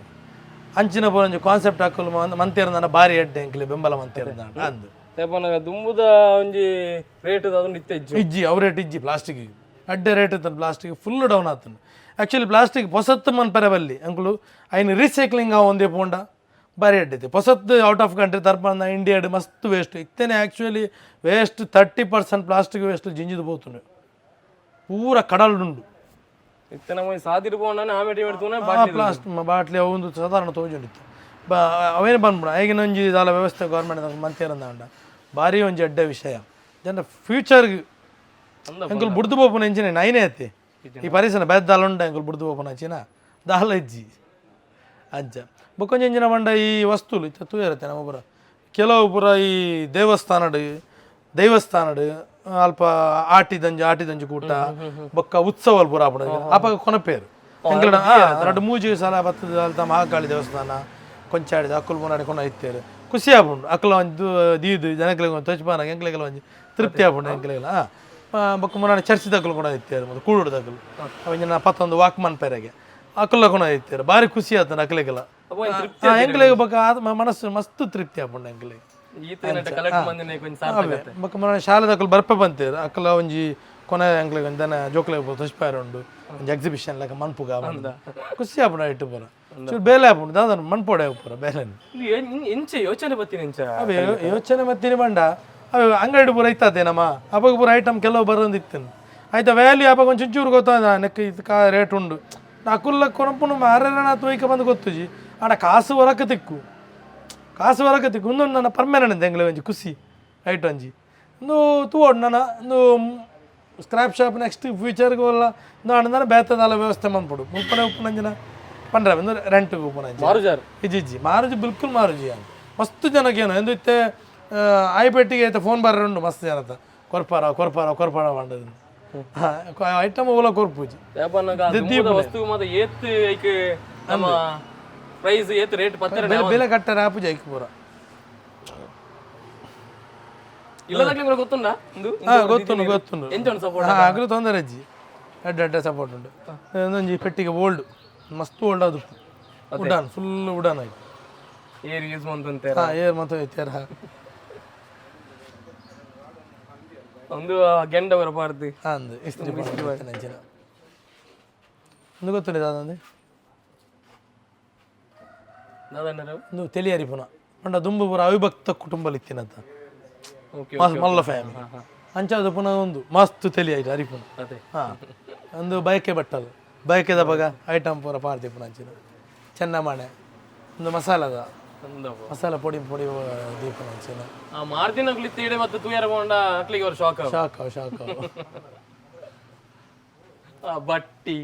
Speaker 2: ಅಂಚಿನ ಪೂರ ಒಂಜಿ ಕಾನ್ಸೆಪ್ಟ್ ಅಕುಲು ಮಂತೇರ್ದಾನ ಬಾರಿ ಎಡ್ಡೆ, ಎಂಕ್ಲೆ ಬೆಂಬಲ ಮಂತೇರ್ದಾನ ಅಂದ್.
Speaker 1: ದಾಪನ್ನಾಗ ದುಂಬುದ ಒಂಜಿ ರೇಟ್ ಅದನ್ನು ಇತ್ತೆ ಇಜ್ಜಿ.
Speaker 2: ಇಜ್ಜಿ, ಅವು ರೇಟ್ ಇಜ್ಜಿ. ಪ್ಲಾಸ್ಟಿಕ್ ಅಡ್ಡೆ ರೇಟ್ ಇತ್ತು, plastic full down ಆತನು. ಆ್ಯಕ್ಚುಲಿ ಪ್ಲಾಸ್ಟಿಕ್ ಪೊಸತ್ತು ಮನ್ಪರೆ ಬಲ್ಲಿ ಅಂಕುಲು. ಐನ್ ರೀಸೈಕ್ಲಿಂಗ್ ಒಂದೇ ಪೋಂಡ ಬಾರಿ ಅಡ್ಡೈತಿ. ಪೊಸತ್ತು out of country ತರ್ಪಣ ಇಂಡಿಯಾಡ್ ಮಸ್ತ್ ವೇಸ್ಟ್ ಇತ್ತೇನೆ. Actually waste 30% plastic waste ಜಿಂಜಿದು ಪೋತುಂಡು ಪೂರ ಕಡಲುಂಡು.
Speaker 1: ಇತ್ತೆ ನಮ್ಮ ಸಾದಿರು ಪೋಂಡನೆ ಆಮೇಲೆ ತೂನೆ.
Speaker 2: ಪ್ಲಾಸ್ಟಿಕ್ ಬಾಟ್ಲಿ ಅವು ಒಂದು ಸಾಧಾರಣ ತೋಜುಂಡಿತ್ತು. ಬ ಅವೇನು ಬಂದ್ಬಿಡ ಈಗಿನ ಒಂಜಿ ದಾಲ ವ್ಯವಸ್ಥೆ ಗೌರ್ಮೆಂಟ್ ಮಂತೇರಂದ ಭಾರಿ ಒಂಜಿ ಅಡ್ಡ ವಿಷಯ ಜನ ಫ್ಯೂಚರ್ಗೆ.
Speaker 1: ಅಂದ.
Speaker 2: ಎಂಕುಲು ಬುಡ್ದು ಪೋಪುನ ಇಂಚಿನ ನೈನೇ ಐತಿ ಈ ಪರಿಸರ ಬೇದ್ದಾಲ ಉಂಡ. ಎಂಕುಲು ಬುಡ್ದು ಪೋಪುನ ಅಂಚಿನ ದಾಲ ಇಜ್ಜಿ ಅಂಚ. ಬೊಕ್ಕೊಂಜಿ ಎಂಚಿನ ಪಂಡ ಈ ವಸ್ತುಲು ಇತ್ತೆ ತೂಯರತ್ತೆ ನಮ್ಮ ಪೂರ ಕೆಲವು ಪೂರ ಈ ದೇವಸ್ಥಾನಡ್ ದೈವಸ್ಥಾನಡ್ ಅಲ್ಪ ಆಟಿದಂಜಿ ಆಟಿದಂಜಿ ಕೂಟ, ಬೊಕ್ಕ ಉತ್ಸವ ಪೂರ ಆಪುಂಡು. ಅಪಗ ಕೊನಪೇರು ಎಂಕಲ್ನ ರಡ್ಡ್ ಮೂಜಿ ಸಲ ಬತ್ತದ. ಅಲ್ತ ಮಹಾಕಾಳಿ ದೇವಸ್ಥಾನ ಕೊಂಚಾಡಿದ ಅಕ್ಕುಲು ಮುನಾಡಿ ಕೊನ ಇತ್ತೇರು. ಖುಷಿ ಆಪುಂಡು. ಅಕ್ಕಲ ಒಂಜಿ ದೀದು ಜನಕ್ಲೆಗ್ ಒಂಜಿ ತೊಚ್ಪಾನ ಎಂಕ್ಲೆಗೆಲ್ಲ ಒಂಜಿ ತೃಪ್ತಿ ಆಪುಂಡು ಎಂಕ್ಲೆಗೆಲ್ಲ. ಬೊಕ್ಕ ಮುನಾಡಿ ಚರ್ಚ್ ದಕ್ಕಲು ಕೂಡ ಇತ್ತೇರು ಮತ್ತು ಕೂಡುಡು ದಕ್ಕಲು ಅವಂಜಿನ ಪತ್ತೊಂದು ವಾಕ್ಮನ್ ಪೆರೆಗೆ ಅಕ್ಕುಲ ಕೊನ ಇತ್ತೇರು. ಬಾರಿ ಖುಷಿ ಆತನ ಅಕ್ಲೆಗೆಲ್ಲ.
Speaker 1: ತೃಪ್ತಿ.
Speaker 2: ಎಂಕ್ಲೆಗ್ ಬೊಕ್ಕ ಮನಸ್ಸು ಮಸ್ತ್ ತೃಪ್ತಿ ಆಪುಂಡು ಎಂಕ್ಲೆಗ್.
Speaker 1: ಈತ ಕಲೆಕ್ಟ್ ಮಂದಿನ ಕೊಂಚ ಸಾರ್ಥಕ.
Speaker 2: ಬೊಕ್ಕ ಮೊನ್ನೆ ಶಾಲೆದ ಅಕುಲು ಬರ್ಪೆ ಬಂತೇರು. ಅಕುಲ ಒಂಜಿ ಕೊನೆ ಎಂಕ್ಲೆಗ್ ಒಂಜಿ ದನ ಜೋಕ್ಲೆಗ್ ತೊಚ್ಪಾಯರ ಉಂಡು ಒಂಜಿ ಎಕ್ಸಿಬಿಷನ್ ಲೆಕ್ಕ ಮನ್ಪುಗ ಬಂದ ಖುಷಿ ಆಪುಂಡು. ಇಟ್ಟು ಪೂರ ಚೂರು ಬೇಲೆ ಆಪುಂಡು, ದಾದ ಮನ್ಪೋಡೆ ಪೂರ ಬೇಲೆ.
Speaker 1: ಇದು ಎಂಚ ಯೋಚನೆ ಬತ್ತೀನಿ ಎಂಚ?
Speaker 2: ಅವೇ ಯೋಚನೆ ಮತ್ತೀನಿ ಬಂಡ ಅವೇ ಅಂಗಡಿ ಪೂರ ಇತ್ತದೆ ನಮ್ಮ. ಅವಾಗ ಪೂರ ಐಟಮ್ ಕೆಲವು ಬರೋದಿತ್ತು ಆಯ್ತಾ ವ್ಯಾಲ್ಯೂ. ಅವಾಗ ಒಂದು ಚೂರು ಗೊತ್ತಾದ ನೆಕ್ ಇದು ಕಾ ರೇಟ್ ಉಂಡು. ಅಕುಲ್ಲ ಕೊನಪುನು ಮಾರೇನ ಅಥವಾ ಬಂದು ಗೊತ್ತುಜಿ. ಆಡ ಕಾಸು ಹೊರಕ ತಿಕ್ಕು, ಕಾಸು ಹೊರಕ ತಿಕ್ಕು. ಒಂದೊಂದು ನನ್ನ ಪರ್ಮನೆಂಟ್ ಎಂಗ್ಲೆ ಒಂಜಿ ಖುಷಿ ಐಟ್ ಒಂಜಿ ಒಂದು ತೂವೊಡು. ನನ್ನ ಒಂದು ಸ್ಕ್ರಾಪ್ ಶಾಪ್ ನೆಕ್ಸ್ಟ್ ಫ್ಯೂಚರ್ಗೆ ಒಲ್ಲ ಒಂದು ಬೇತದಾಲ ವ್ಯವಸ್ಥೆ ಮನ್ಪೊಡು. ಮುಪ್ಪನೆ ಉಪ್ಪುನಂಜಿನ ಪಂಡ್ರೆ ಒಂದು ರೆಂಟ್ಗೆ ಉಪ್ಪುನಂಜಿ.
Speaker 1: ಮಾರುಜಾರ್.
Speaker 2: ಇಜ್ಜಿ ಇಜ್ಜಿ, ಮಾರುಜಿ, ಬಿಲ್ಕುಲ್ ಮಾರುಜಿ ಅಂತ. ಮಸ್ತ್ ಜನಕ್ಕೆ ಏನು ಎಂದು ಇತ್ತೆ ಆಯ್ಪೆಟ್ಟಿಗೆ ಐತೆ ಫೋನ್ ಬರ್ರೆ ಉಂಡು. ಮಸ್ತ್ ಜನತ ಕೊರ್ಪಾರ ಕೊರ್ಪಾರ ಕೊರ್ಪಾರ ಪಂಡದು ಐಟಮ್ ಓಲ ಕೊರ್ಪೂಜಿ.
Speaker 1: ಯಾಪನ್ನಾಗ ದುಂಬುದ ವಸ್ತು ಮಾತ ಏತ್ ಐಕ್ ನಮ್ಮ ಪ್ರೈಸ್ ಏತ್ ರೇಟ್ ಪತ್ತರ.
Speaker 2: ಬೆಲೆ ಬೆಲೆ ಕಟ್ಟರೆ ಆಪುಜಿ ಐಕ್ ಪೂರ.
Speaker 1: ಇಲ್ಲದಾಗ್ಲಿ ಗೊತ್ತುಂಡ ಇಂದು.
Speaker 2: ಗೊತ್ತುಂಡು, ಗೊತ್ತುಂಡು.
Speaker 1: ಎಂಚ ಉಂಡು ಸಪೋರ್ಟ್?
Speaker 2: ಅಗ್ಲು ತೊಂದರೆ ಅಜ್ಜಿ, ಅಡ್ಡ ಅಡ್ಡ ಸಪೋರ್ಟ್ ಉಂಡು. ಒಂದೊಂಜಿ ಪೆಟ್ಟಿಗೆ ಓಲ್ಡ್, ಮಸ್ತ್ ಓಲ್ಡ್ ಅದು. ಉಡಾನ್, ಫುಲ್ ಉಡಾನ್ ಆಯ್ತು.
Speaker 1: ಏರ್ ಯೂಸ್ ಮಂತಂತೆ.
Speaker 2: ಏರ್ ಮತ್ತೆ ಐತೆ.
Speaker 1: ಒಂದು ಗೆಂಡ ಬರಬಾರ್ದು.
Speaker 2: ಅಂದು ಇಸ್ತ್ರಿ ಅಂಚಿನ ಒಂದು ಗೊತ್ತುಂಡು ದಾದಂದು.
Speaker 1: ದಾದಣ್ಣರು.
Speaker 2: ಒಂದು ತೆಲಿಯರಿ ಪುನಃ ಪಂಡ ದುಂಬು ಪೂರ ಅವಿಭಕ್ತ ಕುಟುಂಬಲಿ ಇತ್ತಿನಂತ.
Speaker 1: ಓಕೆ
Speaker 2: ಮಲ್ಲ ಫ್ಯಾಮಿಲಿ ಅಂಚಾದ ಪುನಃ ಒಂದು ಮಸ್ತ್ ತೆಲಿ ಆಯ್ತು ಅರಿಪುನ.
Speaker 1: ಅದೇ.
Speaker 2: ಒಂದು ಬಯಕೆ ಬಟ್ಟಲು ಬಯಕೆದ ಬಗ ಐಟಮ್ ಪೂರ ಪಾರ್ದಿ ಪುನಃ ಅಂಚಿನ ಚೆನ್ನ ಮಣೆ. ಒಂದು ಮಸಾಲದ ಮಸಾಲ ಪೊಡಿ ಪೊಡಿ ದೀಪ ಅಂಚಿನ.
Speaker 1: ಆ ಮಾರ್ದಿನಕ್ಲು ಇತ್ತೆ ಇಡೆ ಮತ್ತೆ ತೂಯರ ಪೋಂಡ ಅಕ್ಲಿಗೆ ಅವ್ರು ಶಾಕ್.
Speaker 2: ಶಾಕ್ ಅವು, ಶಾಕ್ ಅವು.
Speaker 1: ಆ ಬಟ್ಟಿ.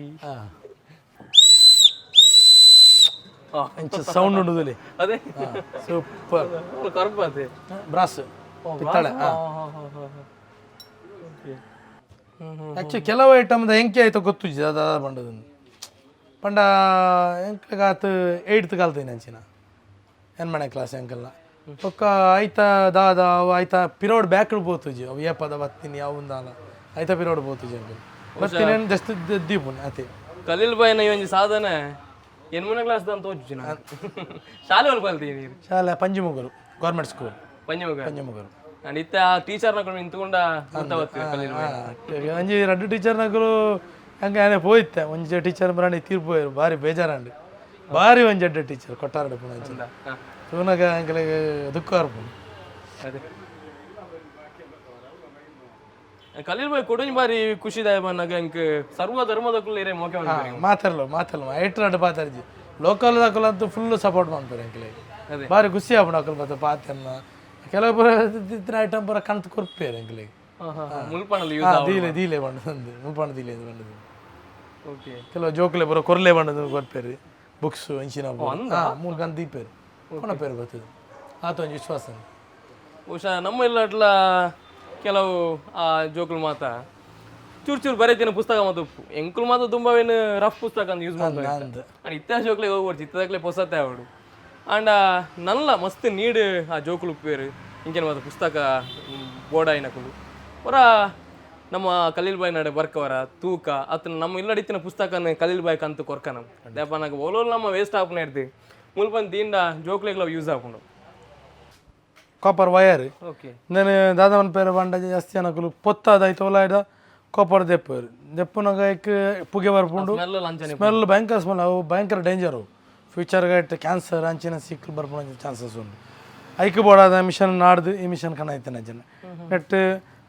Speaker 2: ಅಂಚ ಸೌಂಡ್ ಉಂಡುದಲ್ಲಿ.
Speaker 1: ಅದೇ.
Speaker 2: ಸೂಪರ್.
Speaker 1: ಕರ್ಪ ಅದೇ.
Speaker 2: ಬ್ರಾಸ್, ಪಿತ್ತಳೆ. ಆಕ್ಚುಲಿ ಕೆಲವು ಐಟಮ್ದ ಎಂಕೆ ಆಯ್ತು ಗೊತ್ತುಜ್ಜಿ ಅದ ಪಂಡದ ಪಂಡ ಎಂಕ್ಲೆಗ್ ಆತ್ ಏಯ್ತ್ ಕಲ್ತೀನಿ ಅಂಚಿನ ಎನ್ಮನೆ ಕ್ಲಾಸ್ ಎಂಕಲ್ನ ಬೊಕ್ಕ ಐತ ದಾದ ಅವು ಐತ ಪಿರೋಡ್ ಬ್ಯಾಕ್ ಪೋತುಜಿ ಅವು ಏಪದ ಬತ್ತೀನಿ ಅವು ಉಂದಾಲ ಐತ ಪಿರೋಡ್ ಪೋತುಜಿ ಎಂಕಲ್ ಬತ್ತೀನಿ ಜಸ್ಟ್ ದೀಪುನಿ ಅತೆ.
Speaker 1: ಕಲೀಲ್ ಬಾಯ್ನ ಈ ಒಂಜಿ ಸಾಧನೆ ಎನ್ಮನೆ ಕ್ಲಾಸ್ ಅಂತ ತೋಜುಜಿ ನಾನು ಶಾಲೆ ಒಲ್ಪ ಕಲ್ತೀನಿ.
Speaker 2: ಶಾಲೆ ಪಂಜಿಮುಗರು ಗೌರ್ಮೆಂಟ್ ಸ್ಕೂಲ್.
Speaker 1: ಪಂಜಮುಗ.
Speaker 2: ಪಂಜಿಮುಗರು.
Speaker 1: ನಾನು ಇತ್ತೆ ಆ ಟೀಚರ್ನ ಕೊಂಡು ನಿಂತ್ಕೊಂಡ ಗೊತ್ತಾವತ್ತು ಕಲೀಲ್ ಬಾಯ್.
Speaker 2: ಒಂಜಿ ರಡ್ಡು ಟೀಚರ್ನಕುಲು ಹಂಗೆ ಆನೆ ಪೋಯಿತ್ತೆ. ಒಂಜಿ ಟೀಚರ್ ಬರಾಣಿ ತೀರ್ಪು ಪೋಯರು, ಬಾರಿ ಬೇಜಾರಾಂಡ್. ಬಾರಿ ಒಂಜಿ ಅಡ್ಡ ಟೀಚರ್ ಕೊಟ್ಟಾರಡ ಪುಣ ತೂನಗ ಎಂಕಲೆಗ್ ದುಃಖ ಆರ್ಪುಂಡು.
Speaker 1: ಅದೇ ಕಲೀಲ್ ಬಾಯ್ ಕೊಡೊಂಜಿ ಬಾರಿ ಖುಷಿದಾಯ ಬಂದಾಗ ಎಂಕ್ ಸರ್ವ ಧರ್ಮದಕ್ಕೂ ಇರೇ ಮೋಕೆ ಮಲ್ಪೆರ್.
Speaker 2: ಮಾತಾಡಲು ಮಾತಾಡಲು ಐಟ್ರಾಡ್ ಪಾತಾರ್ಜಿ ಲೋಕಲ್ ದಾಕುಲಂತೂ ಫುಲ್ ಸಪೋರ್ಟ್ ಮಾಡ್ತಾರೆ ಎಂಕಲೆಗ್.
Speaker 1: ಅದೇ.
Speaker 2: ಬಾರಿ ಖುಷಿ ಆಪುಂಡು ಅಕುಲು ಬತ್ತ ಪಾತೆರ್ನ. ಕೆಲವು ಪೂರ ಇತ್ತಿನ ಐಟಮ್ ಪೂರ ಕಣತ್ ಕೊರ್ಪೇರು ಎಂಕಲೆಗ್.
Speaker 1: ಹಾ, ಹಾ, ಹಾ. ಮುಲ್ಪಣಲ್ಲಿ ಯೂಸ್.
Speaker 2: ದೀಲೆ ದೀಲೆ ಬಂಡದಂದು ಮುಲ್ಪಣ ದೀಲೆ ಬಂಡದು.
Speaker 1: ಓಕೆ.
Speaker 2: ಕೆಲವು ಜೋಕುಲೆ ಪೂರ ಕೊರ್ಲೆ ಬಂಡದು ಕೊರ್ಪೇರು ಬುಕ್ಸ್ ಇಂಚಿನ ಮೂರು ಗಂಧ ದೀಪೇರು ಕೊನ ಪೇರು ಬರ್ತದೆ ಆತ ಒಂಜಿ ವಿಶ್ವಾಸ.
Speaker 1: ಬಹುಶಃ ನಮ್ಮ ಇಲ್ಲಟ್ಲ ಕೆಲವು ಆ ಜೋಕುಲು ಮಾತ ಚೂರು ಚೂರು ಬರೀತಿನ ಪುಸ್ತಕ ಮಾತ ಉಪ್ಪು ಎಂಕುಲು ಮಾತ ತುಂಬವೇನು ರಫ್ ಪುಸ್ತಕ ಅಂತ ಯೂಸ್ ಮಾಡ್ತಾರೆ.
Speaker 2: ಅಂದ್.
Speaker 1: ಅಂಡ್ ಇತ್ತ ಜೋಕ್ಲೆ ಹೋಗ್ಬಾರ್ದು ಇತ್ತದಾಗ್ಲೇ ಪೊಸತ್ತೆ ಅವಡು. ಅಂಡ್ ನಲ್ಲ ಮಸ್ತ್ ನೀಡು ಆ ಜೋಕುಲು ಉಪ್ಪೇರು ಇಂಚಿನ ಮಾತ ಪುಸ್ತಕ ಬೋರ್ಡಾಯಿನಕುಲು ಪೂರ ನಮ್ಮ ಕಲೀಲ್ ಬಾಯ್ ನಡೆ ಬರ್ಕವರ ತೂಕ ಅತನ ನಮ್ಮ ಇಲ್ಲಡಿತ್ತಿನ ಪುಸ್ತಕನ ಕಲೀಲ್ ಬಾಯ್ ಕಂತು ಕೊರ್ಕನ ದೇಪನಾಗ ಓಲೋಲ್ ನಮ್ಮ ವೇಸ್ಟ್ ಆಪುನ ಇರ್ತಿ ಮುಲ್ಪನ್ ದಿಂಡ ಜೋಕ್ಲೆಗ್ಲ ಯೂಸ್ ಆಪುಂಡು.
Speaker 2: Copper wire.
Speaker 1: Okay.
Speaker 2: నేను దాదాపు పేరు పంట ಜಾಸ್ತಿ అనకులు పొತ್ತಾದ ಐತೆ ಒಲ ಇಡ ಕಾಪರ್ ದೆಪ್ಪರು ದೆಪ್ಪುನಾಗ ಐಕ್ ಪುಗೆ ಬರ್ಪುಂಡು.
Speaker 1: ಸ್ಮೆಲ್ ಲಂಚನೆ.
Speaker 2: ಸ್ಮೆಲ್ ಭಯಂಕರ ಸ್ಮೆಲ್. ಅವು ಭಯಂಕರ ಡೇಂಜರು. ಫ್ಯೂಚರ್ಗೆ it cancer ಅಂಚಿನ ಸಿಕ್ಲು ಬರ್ಪುನ ಚಾನ್ಸಸ್ ಉಂಡು. ಐಕ್ ಬೋಡಾದ ಮಿಷನ್ ನಾಡ್ದು ಈ ಮಿಷನ್ ಕಣ ಐತೆ ಜನ ನೆಟ್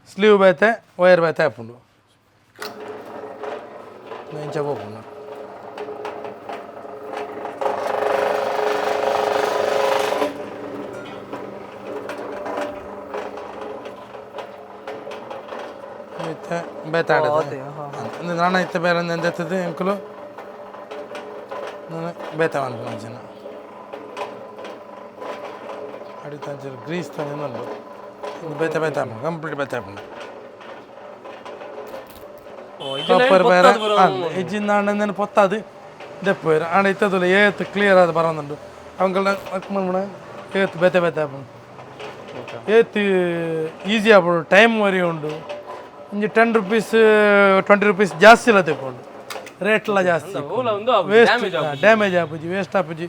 Speaker 2: ಸ್ಲೀವ್ ಬೇತೆ ವೈರ್ ಬೇತೆ ಆಪುಂಡು ಇಂಚ ಪೋಪುಂಡು. ಇತ್ತೆ ಬೇತೆ ಆಡೋದು ನಾನ ಇತ್ತೆ ಬೇರೆ ಎಂದೆತ್ತದು ಎಂಕುಲು ನಾನು ಬೇತೆ ಮನ್ಪುನ ಅಂಚಿನ ಅಡಿತ ಅಂಚಿನ ಗ್ರೀಸ್ ತಂದು ಬೇತೆ ಬೇತೆ ಆಪುಂಡು, ಕಂಪ್ಲೀಟ್ ಬೇತೆ ಆಪುಂಡು. ಕಾಪರ್ ಬೇರೆ ಇಜ್ಜಿಂದ ಆಂಡ ಪೊತ್ತಾದು ದೆಪ್ಪು ಆಂಡ ಇತ್ತದಲ್ಲ ಏತ್ ಕ್ಲಿಯರ್ ಆದ ಬರೋದುಂಡು ಅವಂಗಳ ವರ್ಕ್ ಮನ್ಪುಣ ಏತ್ ಬೇತೆ ಬೇತೆ ಆಪುಂಡು. ಏತ್ ಈಸಿ ಆಪುಂಡು, ಟೈಮ್ ವರಿ ಉಂಡು. ಒಂಜಿ 10 ರುಪೀಸ್ 20 ರುಪೀಸ್ ಜಾಸ್ತಿ ಇಲ್ಲ ತೆಕ್ಕೊಂಡು ರೇಟ್ಲ ಜಾಸ್ತಿ.
Speaker 1: ಓಲ ಒಂದು
Speaker 2: waste
Speaker 1: damage.
Speaker 2: Damage ಆಪುಜಿ, waste ಆಪುಜಿ,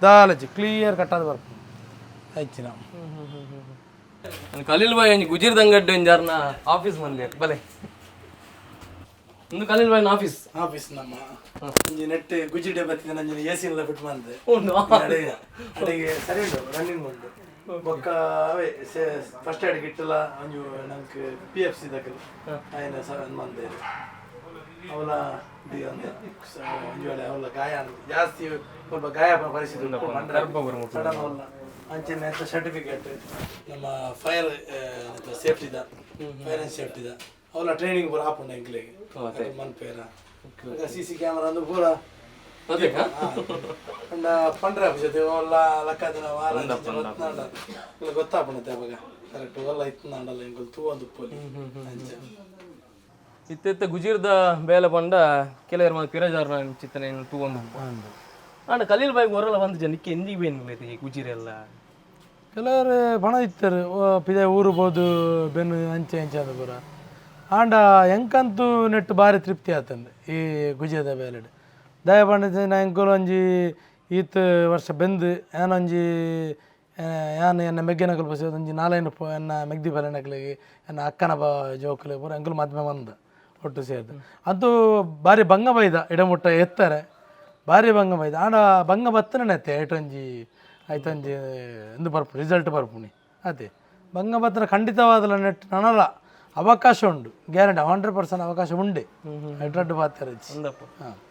Speaker 2: ದಾಲಜಿ clear cut ಆದ್ ಬರ್ಪುಂಡು ಹೆಚ್ಚಿನ.
Speaker 1: ಕಲೀಲ್ ಬಾಯ್ ಒಂಜಿ ಗುಜಿರ್ ದಂಗಡ್ಡು ಒಂಜಾರ್ನ ಆಫೀಸ್ ಮಂದಿರ್ ಬಲೆ. ಒಂದು ಕಲೀಲ್ ಬಾಯ್ನ ಆಫೀಸ್.
Speaker 2: ಆಫೀಸ್ ನಮ್ಮ ಒಂಜಿ ನೆಟ್ ಗುಜಿಡೆ ಬತ್ತಿದ ನಂಜಿನ ಎ ಸಿ ಎಲ್ಲ ಫಿಟ್ ಮಾಡಿದೆ.
Speaker 1: ಉಂಡು.
Speaker 2: ಅಡಿಗೆ ಅಡಿಗೆ ಸರಿ ಉಂಟು, ರನ್ನಿಂಗ್ ಉಂಟು. ಬೊಕ್ಕ ಅವೇ ಫಸ್ಟ್ ಏಡ್ ಕಿಟ್ಟಲ ಒಂಜಿ ನಂಗೆ P F C ದಕಲ್ ಆಯ್ನ ಸ ಮಂದೇರು ಅವಲ the ಒಂದು ಒಂಜಿ ವೇಳೆ ಅವಲ ಗಾಯ ಆಂಡ್ ಜಾಸ್ತಿ ಸ್ವಲ್ಪ ಗಾಯ ಆಪುನ ಪರಿಸ್ಥಿತಿ ಸಡನ್ ಅವಲ್ಲ ಅಂಚನೆ ಸರ್ಟಿಫಿಕೇಟ್ ನಮ್ಮ fire ಸೇಫ್ಟಿದ, fire and ಸೇಫ್ಟಿದ Avala training ಪೂರ ಆಪುಂಡು ಎಂಕ್ಲೆಗ್ ಮನ್ಪೇರ. C C camera ಅಂದು ಪೂರ.
Speaker 1: ಅದೇ.
Speaker 2: ಪಂಡ ಪಂಡ್ರೆ ಜೊತೆ ಒಲ್ಲ ಲಕ್ಕದಿನ ವಾರ ಗೊತ್ತಾಂಡ ಇಲ್ಲ ಗೊತ್ತಾಪುಂಡು ಅವಾಗ ಕರೆಕ್ಟ್ ಒಲ್ಲ ಇತ್ತಂಡಲ್ಲ ಎಂಕುಲು ತೂವೊಂದು ಪೋಲಿ ಅಂಚ.
Speaker 1: ಇತ್ತೆ ಇತ್ತೆ ಗುಜಿರ್ದ ಬೇಲೆ ಪಂಡ ಕೆಲವರು ಮಾತ ಪಿರಜಾರ್ನ ಚಿತ್ತನೆ ತೂವೊಂದು ಆಂಡ ಕಲೀಲ್ ಬಾಯ್ ಹೊರಲ ಬಂದು ಜನಕ್ಕೆ ಎಂದಿಗೆ ಬೇನ್ ಈ ಗುಜಿರೆಲ್ಲ.
Speaker 2: ಕೆಲವರು ಪಣ ಇತ್ತರು ಪಿದೆ ಊರು ಬೋದು ಬೆನ್ನು ಅಂಚೆ ಅಂಚೆ ಅಂದ ಪೂರ. ಆಂಡ ಎಂಕಂತೂ ನೆಟ್ಟು ಭಾರಿ ತೃಪ್ತಿ ಆತಂದು ಈ ಗುಜಿರದ ಬೇಲೆಡ್. ದಯ ಪಂಡ ಎಂಕುಲು ಒಂಜಿ ಈತ್ ವರ್ಷ ಬೆಂದು ಯಾನೊಂಜಿ ಯಾನ್ ಎನ್ನ ಮೆಗ್ಗೆನಕುಲು ಬಸ್ ಒಂಜಿ ನಾಲೈನು ಎನ್ನ ಮೆಗ್ದಿ ಬಲೆನಕ್ಲೆಗ್ ಎನ್ನ ಅಕ್ಕನ ಬ ಜೋಕುಲು ಪೂರ ಎಂಕುಲು ಮದ್ಮೆ ಮಂದ ಒಟ್ಟು ಸೇರ್ದು ಅಂತೂ ಭಾರಿ ಬಂಗ ಬೈದ ಇಡಮುಟ್ಟ ಎತ್ತಾರೆ ಭಾರಿ ಬಂಗ ಬೈದ. ಆಂಡ ಬಂಗ ಬತ್ತನೆ ಐಟೊಂಜಿ ಐತೊಂಜಿ ಎಂದು ಬರ್ಪು ರಿಸಲ್ಟ್ ಬರ್ಪುನಿ ಅದೇ ಬಂಗ ಬತ್ತನ ಖಂಡಿತವಾದಲ ನೆಟ್ ನನಲ. ಅವಕಾಶ ಉಂಡು, ಗ್ಯಾರಂಟಿ 100% ಅವಕಾಶ ಉಂಡೆ. ಎಡ್ರಡ್ಡು ಪಾತೆರ.
Speaker 1: ಅಂದಪ್ಪ,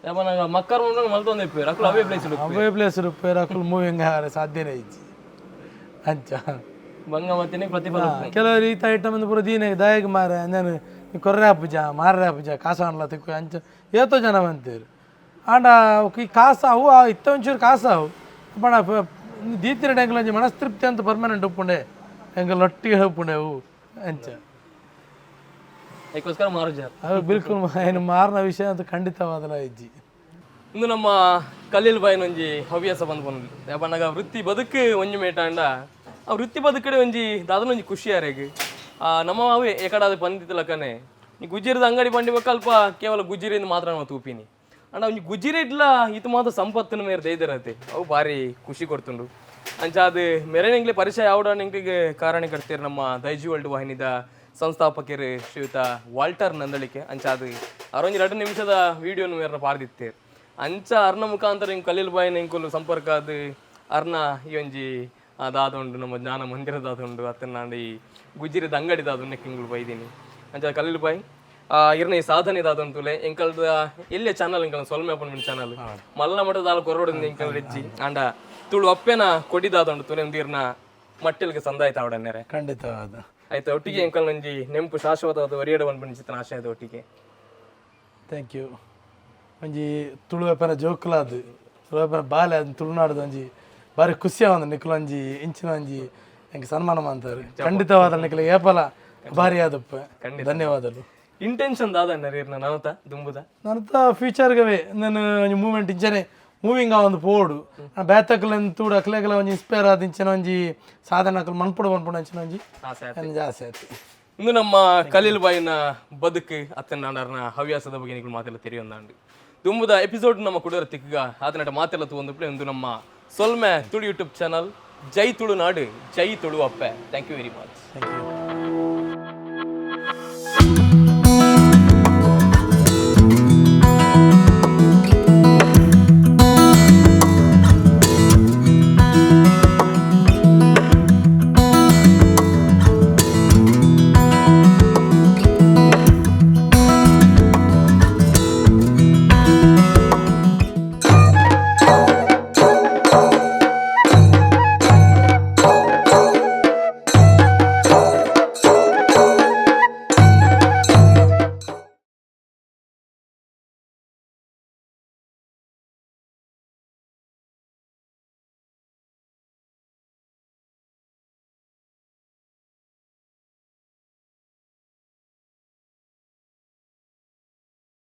Speaker 1: ಯಾಪನಾಗ ಮಕ್ಕರ್ ಮಲ್ತೊಂದು ಇಪ್ಪೇರು ಅಕುಲು ಅವೇ ಪ್ಲೇಸ್.
Speaker 2: ಅವೇ ಪ್ಲೇಸ್ ರುಪ್ಪೇರು, ಅಕುಲು ಮೂವಿಂಗ್ ಆವರೆ ಸಾಧ್ಯನೇ ಇಜ್ಜಿ ಅಂಚ.
Speaker 1: ಬಂಗ ಮತ್ತಿನ ಪ್ರತಿಫಲ.
Speaker 2: ಕೆಲವರು ಈತ ಐಟಮ್ ಪೂರ ದೀನ ದಾಯಗ್ ಮಾರೆ, ಅಂದೇನು ಕೊರ್ರೆ ಆಪುಜ, ಮಾರ್ರೆ ಆಪುಜ, ಕಾಸು ಅನ್ಲ ತಿಕ್ಕು ಅಂಚ ಏತೋ ಜನ ಬಂತೇರು. ಆಂಡ ಈ ಕಾಸು ಅವು ಇತ್ತ ಒಂಚೂರು ಕಾಸು ಅವು ಪಂಡ ದೀತಿನ ಎಂಕಲ್ ಒಂಜಿ ಮನಸ್ತೃಪ್ತಿ ಅಂತ ಪರ್ಮನೆಂಟ್ ಉಪ್ಪುಂಡೆ, ಎಂಕಲ್ ಒಟ್ಟಿಗೆ ಉಪ್ಪುಂಡೆ ಅವು ಅಂಚ.
Speaker 1: ಅದಕ್ಕೋಸ್ಕರ ಮಾರುಜ.
Speaker 2: ಅವು ಬಿಲ್ಕುಲ್ ಏನು ಮಾರಿನ ವಿಷಯ ಅಂತ ಖಂಡಿತವಾದಲ ಇಜ್ಜಿ.
Speaker 1: ಇಂದು ನಮ್ಮ ಕಲೀಲ್ ಬಾಯಿನ ಒಂಜಿ ಹವ್ಯಾಸ ಬಂದು ಬಂದು ಯಾಪನಾಗ ವೃತ್ತಿ ಬದುಕು ಒಂಜಿ ಮೇಟಾಂಡ, ಆ ವೃತ್ತಿ ಬದುಕಡೆ ಒಂಜಿ ದಾದನ ಒಂಜಿ ಖುಷಿ ಯಾರೆಗ್. ಆ ನಮ್ಮ ಅವೇ ಏಕಡಾದ ಬಂದಿತ್ತಲಕ್ಕನೆ ಈ ಗುಜಿರದ ಅಂಗಡಿ ಬಂಡಿ ಅಲ್ಪ ಕೇವಲ ಗುಜಿರಿಂದ ಮಾತ್ರ ನಾವು ತೂಪಿನಿ. ಅಂಡ ಒಂಜಿ ಗುಜಿರಿ ಇಡ್ಲ ಇದು ಮಾತ್ರ ಸಂಪತ್ತಿನ ಮೇರೆ ದೈದಿರತ್ತೆ, ಅವು ಭಾರಿ ಖುಷಿ ಕೊಡ್ತುಂಡು. ಅಂಚ ಅದು ಮೆರಣಿಂಗ್ಲೆ ಪರಿಚಯ ಆವಡ ಕಾರಣ ಕಟ್ತೀರಿ ನಮ್ಮ ದೈಜಿ ವರ್ಲ್ಡ್ ವಾಹಿನಿದ ಸಂಸ್ಥಾಪಕರು ಶ್ರೀಯುತ ವಾಲ್ಟರ್ ನಂದಳಿಕೆ. ಅಂಚ ಅದು ಅರೊಂಜಿ 2 ನಿಮಿಷದ ವಿಡಿಯೋನು ಮೇರ್ನ ಪಾರ್ದಿತ್ತೇರು. ಅಂಚ ಅರ್ನ ಮುಖಾಂತರ ಹಿಂಗೆ ಕಲೀಲ್ ಬಾಯಿನ ಇಂಕುಲು ಸಂಪರ್ಕ ಅದು ಅರ್ನ ಈ ಒಂಜಿ ದಾದ ಉಂಡು, ನಮ್ಮ ಜ್ಞಾನ ಮಂದಿರ ದಾದ ಉಂಡು, ಅತ್ತನಾಂಡ ಈ ಗುಜಿರಿದ ಅಂಗಡಿ ದಾದ ನೆಕ್ ಇಂಗುಲು ಬೈದೀನಿ. ಅಂಚ ಕಲೀಲ್ ಬಾಯ್, ಇರ್ನ ಈ ಸಾಧನೆ ದಾದ ಉಂಟುಲೆ ಎಂಕಲ್ದ ಎಲ್ಲೆ ಚಾನಲ್ ಎಂಕಲ್ ಸೊಲ್ಮೆ ಅಪ್ಪನ ಚಾನಲ್ ಮಲ್ಲ ಮಠದ ದಾಲ ಕೊರೊಡು ಎಂಕಲ್ ರೆಜ್ಜಿ. ಆಂಡ ತುಳು ಅಪ್ಪೆನ ಕೊಡಿ ದಾದ ಉಂಟು ತುಲೆ ಒಂದಿರ್ನ ಮಟ್ಟೆಲ್ಗೆ ಸಂದಾಯ್ತ ಅವಡನ್ನೆರೆ.
Speaker 2: ಖಂಡಿತವಾದ.
Speaker 1: ಆಯ್ತು, ಒಟ್ಟಿಗೆ ಎಂಕಲ್ ಒಂಜಿ ನೆಂಪು ಶಾಶ್ವತವಾದ ಒರಿಯಡ ಬಂದ್ಬಿಡಿ ಚಿತ್ರನ ಆಶಯದ ಒಟ್ಟಿಗೆ.
Speaker 2: Thank you. ಒಂಜಿ ತುಳುವೆಪನ ಜೋಕುಲಾದ್, ತುಳುವೆಪನ ಬಾಲೆ ಅದು ತುಳುನಾಡ್ದ ಒಂಜಿ ಬಾರಿ ಖುಷಿ ಆವಂದು. ನಿಕುಲು ಒಂಜಿ ಇಂಚಿನ ಒಂಜಿ ಎಂಕ್ ಸನ್ಮಾನ ಮಂತಾರೆ, ಖಂಡಿತವಾದ ನಿಕುಲು ಏಪಲ ಭಾರಿ ಆದಪ್ಪ. ಧನ್ಯವಾದಗಳು.
Speaker 1: ಇಂಟೆನ್ಷನ್ ದಾದ ಇರ್ನ ನನತ ದುಂಬುದ?
Speaker 2: ನನ್ನ ಫ್ಯೂಚರ್ಗವೇ ನಾನು ಒಂಜಿ ಮೂವ್ಮೆಂಟ್ ಇಂಚನೆ ಮೂವಿಂಗ್ ಒಂದು ಪೋಡು, ಬೇತಕ್ಲೆನ್ ತೂಡು ಅಕ್ಲೆಗ್ಲ ಒಂಜಿ ಇನ್ಸ್ಪೈರ್ ಆದ್ ಇಂಚಿನ ಒಂಜಿ ಸಾಧನೆ ಅಕ್ಲು ಮನ್ಪುಡು ಮನ್ಪುಡು ಅಂಚಿನ ಒಂಜಿ
Speaker 1: ಆಸೆ.
Speaker 2: ಒಂಜಿ ಆಸೆ ಆಯ್ತು.
Speaker 1: ಇಂದು ನಮ್ಮ ಕಲೀಲ್ ಬಾಯಿನ ಬದುಕು ಅತ್ತನಾಡರ್ನ ಹವ್ಯಾಸದ ಬಗ್ಗೆ ನಿಕುಲು ಮಾತೆಲ್ಲ ತೆರಿಯೊಂದಾಂಡು. ದುಂಬುದ ಎಪಿಸೋಡ್ ನಮ್ಮ ಕುಡೋರ ತಿಕ್ಕಗ ಆತನಟ ಮಾತೆಲ್ಲ ತೂವೊಂದು. ಇಂದು ನಮ್ಮ ಸೊಲ್ಮೆ ತುಳು ಯೂಟ್ಯೂಬ್ ಚಾನಲ್. ಜೈ ತುಳುನಾಡು, ಜೈ ತುಳು ಅಪ್ಪೆ. Thank you very much.
Speaker 2: Thank you.